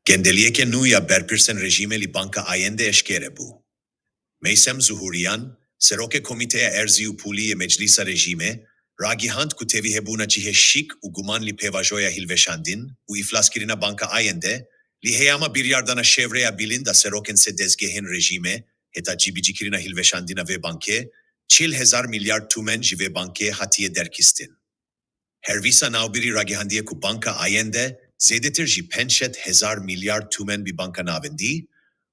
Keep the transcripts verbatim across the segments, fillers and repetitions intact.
Gendeliyeke nû ya berpirsên rejîmê li Banka Ayende eşkere bû. Meysem Zuhuriyan, serokê Komîteya Erzî û Pûlî yê Meclîsa Rejîmê, ragihand ku tevî hebûna cihê şik û guman li pêvajoya hilweşandin û îflaskirina Banka Ayende, li heyama biryardana şevreya bilind a serokên sê dezgehên rejîmê heta cîbicîkirina hilweşandina vê bankê, çil hezar milyar tûmen ji vê bankê hatiye derxistin. Her wisa navbirî ragihandiye ku Banka Ayende zêdetir ji pênc sed hezar milyar tûmen bi Banka Navendî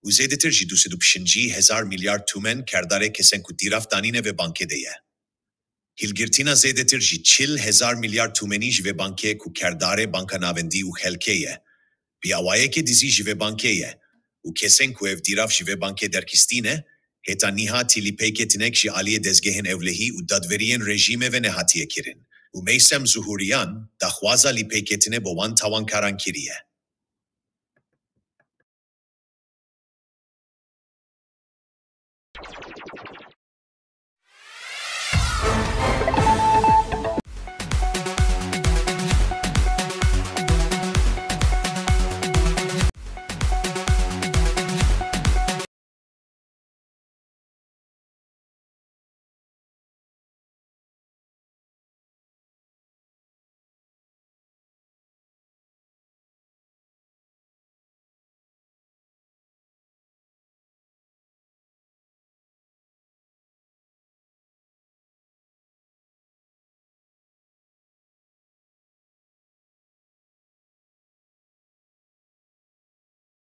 û zêdetir ji du sed û pêncî hezar milyar tûmen kerdarê kesên ku dîrav danîne vê bankê de ye. Hilgirtina zêdetir ji çil hezar milyar tûmenî ji vê bankê ku kerdarê Banka Navendî û xelkê ye, bi awayekê dizî ji vê bankê ye û kesên ku ev dîrav ji vê bankê derxistîne, heta niha tî lîpeyketinêk ji aliyê dezgehên ewlehî û dadweriyên rejîmê ve nehatiye kirin û Meysem Zuhuriyan daxwaza lîpeyketinê bo wan tawankaran kiriye.